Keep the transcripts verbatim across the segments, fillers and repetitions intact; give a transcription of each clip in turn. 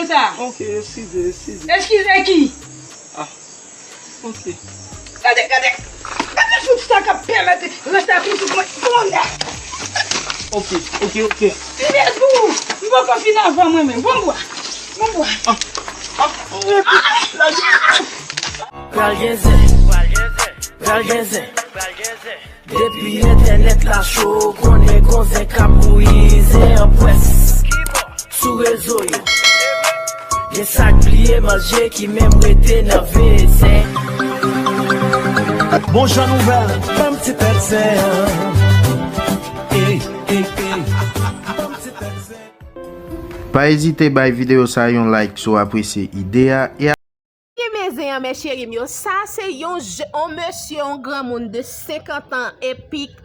Sa. Ok, eskize, eskize. Eskize ki? Ah, ok. Gade, gade. Gade fout sa k ap pèmèt rès a pitit mwen konnen. Ok, ok, ok. Li vye tou. M poko fin avan mwen menm. Bon bwa. Bon bwa. Ah, ah, ah, lage. Pral gen zen. Pral gen zen. Depi entènèt la cho, konnen gon zen k ap bouyi zen an pwès. Sou rezo yo, gen sa k bliye manje ki menm rete nan vezen. Bon jan nouvèl, ban m ti pèt zen an. Ey, ey, ey, ban m ti pèt zen. Pa ezite bay videyo sa yon like si w apresye ide a. E Ebyen, zen an, mes chéri m yo, sa se yon je-, yon mesye, yon granmoun de senkant an, Epik,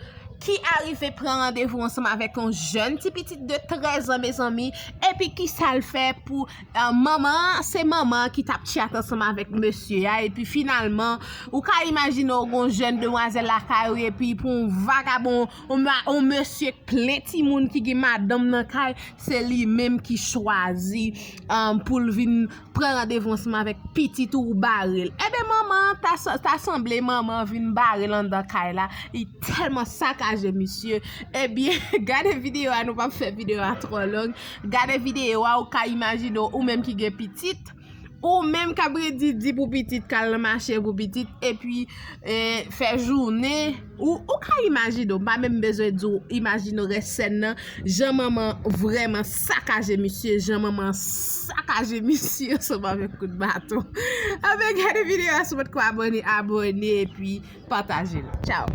ki arive pran randevou ansanm avèk yon jèn ti pitit de trèz an, mezanmi. Epi, kisa l fè pou, eh, manman an? Se manman an ki t ap tchat ansanm avèk mesye a. Epi, finalman, ou ka imajine w gon jèn demwazèl lakay ou, epi pou yon vagabon, yon ma-, yon mesye k plen timoun ki gen madanm nan kay, se li menm ki chwazi, eh, pou l vin pran randevou ansanm avèk pitit ou, ou bare l. Ebyen, manman an ta sa-, ta sanble manman an vin bare l anndan kay la. Li tèlman sakaje, misye. Ebyen, gade videyo a, nou p ap fè videyo a twò long. Gade videyo a, ou ka imajine w, ou menm ki gen pitit, ou menm k ap redi di pou pitit, k al nan mache pou pitit, epi, eh, fè jounen, ou, ou ka imajine w, m pa menm bezwen di w, imajine w rès sèn nan, jan manman vrèman sakaje misye, jan manman sakaje misye ansanm avèk kout baton. Anben, gade videyo a, si w potko abòne, abòne, epi pataje l. Tchao.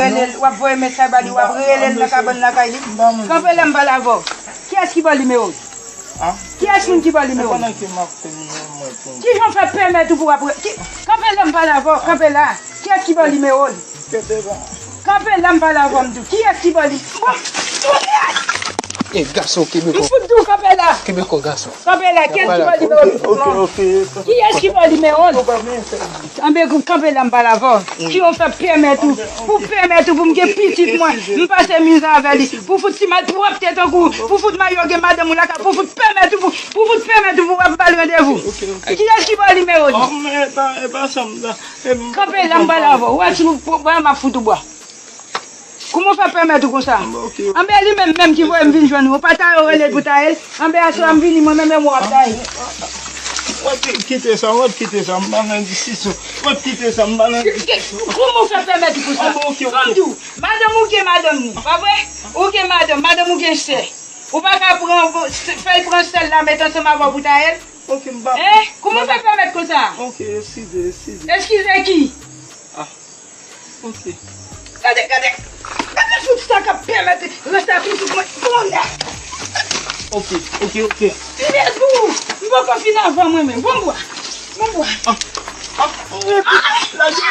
Rele l, w ap voye mesaj ba li, w ap rele l nan kabann lakay li. Kanpe la, m pale avè w. Kiyès ki ba w nimewo l? Kiyès moun ki ba w nimewo l? Kijan w fè pèmèt ou pou w ap re-, ki, kanpe la, m pale avè w, kanpe la. Kiyès ki ba w nimewo l? Kanpe la, m pale avè w, m di w. Kiyès ki ba w li-, bon, bon, E gason, kenbe kò. M fout di w kanpe la. Kenbe kò, gason. Kanpe la, kiyès ki ba w nimewo l? Ok, ok. Kiyès ki ba w nimewo l? Anben, kanpe la, m pale avè w. Kijan w fè pèmèt ou, pou pèmèt ou pou m gen pitit mwen, m pase mizè avè li, pou fout ti malpwòpte tankou, pou fout mayo gen madanm ou lakay, pou fout pèmèt ou, pou, pou fout pèmèt ou pou w ap ba l randevou. Kiyès ki ba w nimewo li? Kanpe la, m pale avè w. Ou wè si w, w wè m ap fout ou bwa. Kouman w fè pèmèt ou konsa? Anben, li menm menm ki voye m vin jwenn ou. Ou pa taye w rele l pou taye l? Anben, aswè a m vini mwen menm, e mwen w ap taye. W ap kite sa, w ap kite sa, m pa nan diskisyon. W ap kite sa, m pa nan diskisyon. Kouman w fè pèmèt ou konsa? Anben, ok, ok. Fò m di w, madanm ou gen madanm ni, pa vre? Ou gen madanm, madanm ou gen sè. Ou pa ka pran, fè l pran sè l la met ansanm avè w pou taye l? Ok, m pa. Hein? Kouman w fè pèmèt konsa? Ok, eskize, eskize. Eskize ki? Ah. Ok. Gade, gade. Gade fout sa k ap pèmèt rès a pitit mwen konnen. Ok, ok, ok. Li vye tou. M poko fin avan mwen menm. Bon bwa. Bon bwa. Ah. Ah. Lage.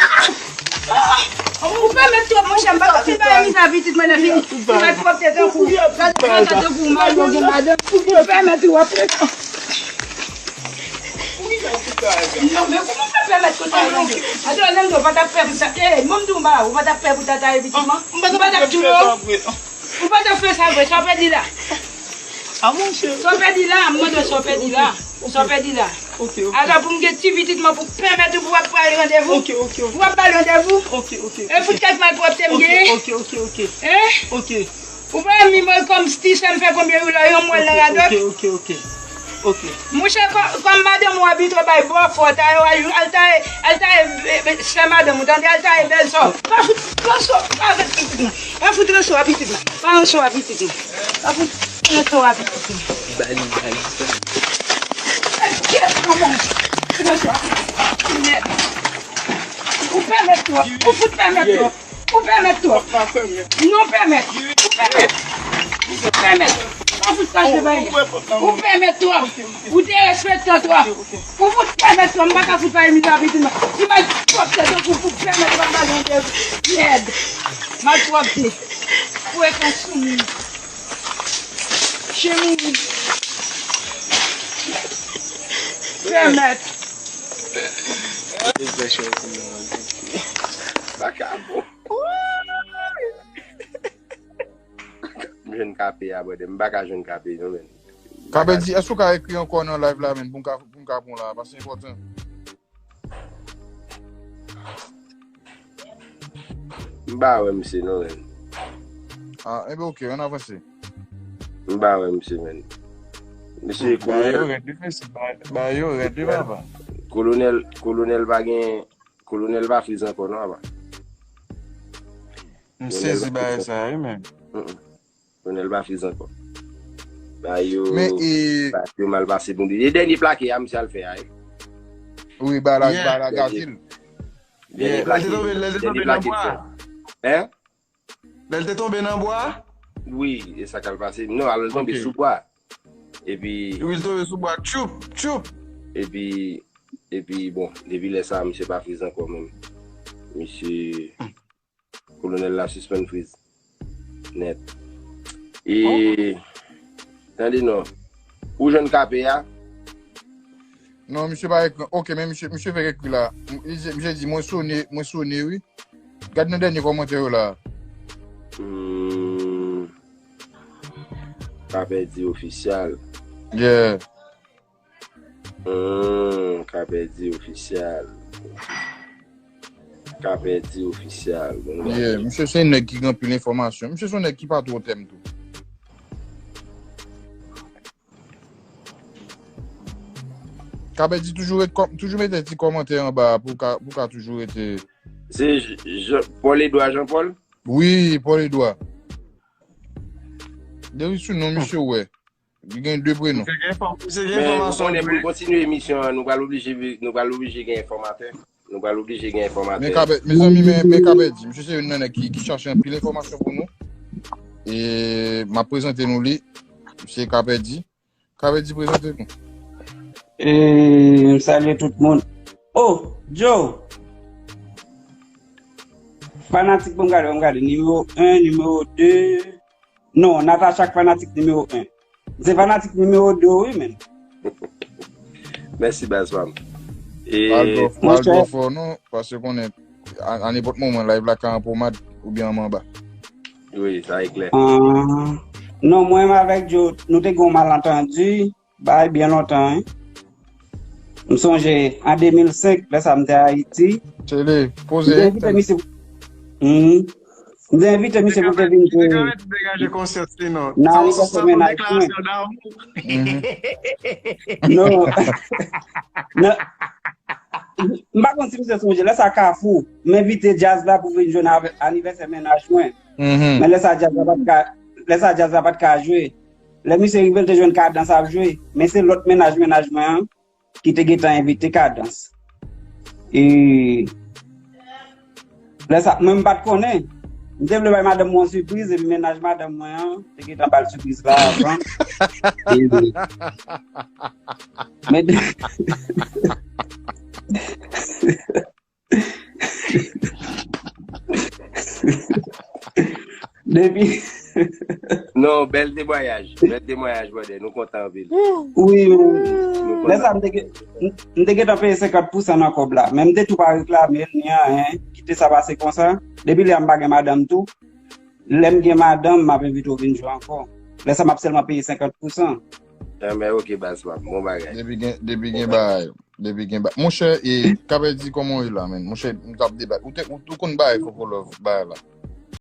Ah. Ou pèmèt twòp, monchè. M pa ka fin bay mizè a pitit mwen nan fini. Ou pèmèt twòp tèt tankou. Gade, gade tankou madanm gen madanm. Ou pèmèt ou ap. Non, men kouman w fè pèmèt konsa, Orlando? Atò, Orlando, ou pa t ap pè pou sa. Ey, mwen m di w, m pa, ou pa t ap pè pou tata evitement? Ou pa t ap tou non? Ou pa t ap fè sa vre, sa w pèdi la? Sa w pèdi la, m mande w sa w pèdi la. Sa w pèdi la. Atò, pou m gen ti pitit mwen, pou pèmèt ou pou w ap pran randevou? Pou w ap ba l randevou? E fout kèk malpwòpte m genyen? Hein? Ou pa wè mi mwen kòm sti sè m fè konbyen woulò yon mwèl nan radòt? Ok, ok, ok, ok. Monchè, kò-, kòm madanm ou abitye bay bò fò, ta yo al, al taye, al taye, eh, eh, sè madanm ou, tande, al taye bèl sò. Pa fout, pa fout, pa fout, pa fout ranson a pitit mwen. Pa ranson a pitit mwen. Pa fout ranson a pitit mwen. Bali, bali, bali. Kèt, kòman? Ranson a pitit mwen. Ou pèmèt twòp. Ou fout pèmèt twòp. Ou pèmèt twòp. Non, pèmèt. Ou pèmèt. Ou pèmèt. Pa fout fache bay. Ou pèmèt twòp. Ou derespektan twòp. Ou fout pèmèt twòp. M pa ka fout bay mizè a pitit mwen. Ti malpwòpte tankou w fout pèmèt twòp ba l yon de. Mèd. Malpwòpte. Frekans soumiz. Chimou. Pèmèt. Vagabon. M jwenn kape a, brother. M pa ka jwenn kape non, men. Kabèdi, èske w ka ekri ankò nan live la, menn, pou m ka, pou m ka pran w la, paske se enpòtan. M pa wè misye non, menn. Ah, enben, ok, ann avanse. M pa wè misye, menn. Misye, Ba yo rèd, wi, mesye. Ba, ba yo rèd, wi, papa. Kolonèl, kolonèl pa gen, kolonèl pa friz ankò, non, papa. M sezi bagay sa, wi, menn. Kolonèl pa friz ankò. Ba yo, Men, e, ba yo mal pase pou li. E dènye plake a, misye al fè a, wi. Wi, ba la, Yeah. ba la gazil. Dènye Yeah, plake, lè te tonbe, lè te dènye tonbe nan plake bwa. fè. Hein? Lè l te tonbe nan bwa. Wi, e sa k al pase. Non, alò l tonbe Ok. sou bwa. Epi, Wi, l tonbe sou bwa. Tchoup, tchoup. epi, epi, bon, depi lè sa, misye pa friz ankò menm. Misye, kolonèl la sispann friz. Nèt. E, tande non, ou jwenn kape a? Non, misye pa ekri. Ok, men misye, misye fèk ekri la. Misye, misye di, mwen sone, mwen sone, wi. Gad nan dènye kòmantè yo la. Hmm. Kapèdi ofisyal. Yeah. Hmm, Kapèdi ofisyal. Kapèdi ofisyal. Bon, Yeah, misye se nèg ki gen anpil enfòmasyon. Misye se yon nèg ki pa twò tèm tou. Kapèdi toujou ret kò- toujou mete ti kòmantè anba pou ka pou ka toujou rete. Se J- J- Paul Edouard Jean Paul? Wi, Paul Edouard. Depi sou non misye wè. Li gen de prenon. Se gen enfò- se gen Men ou enfòmasyon konnen pou n vre. Kontinye emisyon an, nou pral oblije nou pral oblije gen enfòmatè. Nou pral oblije gen enfòmatè. Men Kapèdi, mezanmi, men, men Kapèdi, misye se youn nan nèg ki, ki chache anpil enfòmasyon pou nou. E m ap prezante nou li. Misye Kapèdi. Kapèdi, prezante nou. E, m salye tout moun. Oh, Joe! Fanatik, bon, gade, bon, gade. Nimewo en, nimewo de. Non, Natacha k fanatik nimewo en. Se fanatik nimewo de, wi, men. Mèsi, baz pa m. E, Aldò, Mon Aldò chè. Fò, non, paske konnen, a, a nenpòt moman, live la ka an pwomad oubyen an manba. Wi, sa e klè. Ah, non, mwen menm avèk Joe, nou te gen yon malantandi, bay byen lontan, wi. M sonje, an de mil senk, lè sa m te Ayiti. Tele, M te poze. envite misye. Mhm. M te envite misye pou te vin Li te jwe. ka mete degaje konsyans li, non. Nan Sa- anivèsè sa- mennaj mwen. deklarasyon damou. Mhm. Non. Non. M pa konn si misye sonje, lè sa Kafou, m envite djaz la pou vin jwe nan anivèsè mennaj mwen. Mhm. Men lè sa djaz la pa t ka, lè sa djaz la pa t ka jwe. Lè misye rive, l te jwenn Kadans ap jwe. Men se lòt mennaj mennaj mwen an ki te gentan envite Kadans. E lè sa, mwen m pa t konnen. M te vle bay madanm mwen yon sipriz, epi mennaj madanm mwen an te gentan ba l sipriz la avan. E, men, depi Non, bèl temwayaj. Bèl temwayaj, brother. Nou kontan anpil. Wi, men Nou lè sa kontan. M te gen- m- m te gentan peye senkant pousan nan kòb la. Men m te tou pa reklame l, ni anyen. Kite sa pase konsa. Depi lè a m pa gen madanm tou. Lè m gen madanm, m ap envite w vin jwe ankò. Lè sa m ap sèlman peye senkant pousan. Enben, ok, baz pa m. Bon bagay. Depi gen, depi gen bagay. Depi gen bagay. Monchè, e, Kapèdi, kòman w ye la, men? Monchè, m t ap debat. Ou te, ou, ou konn bagay Koko Love, bagay la.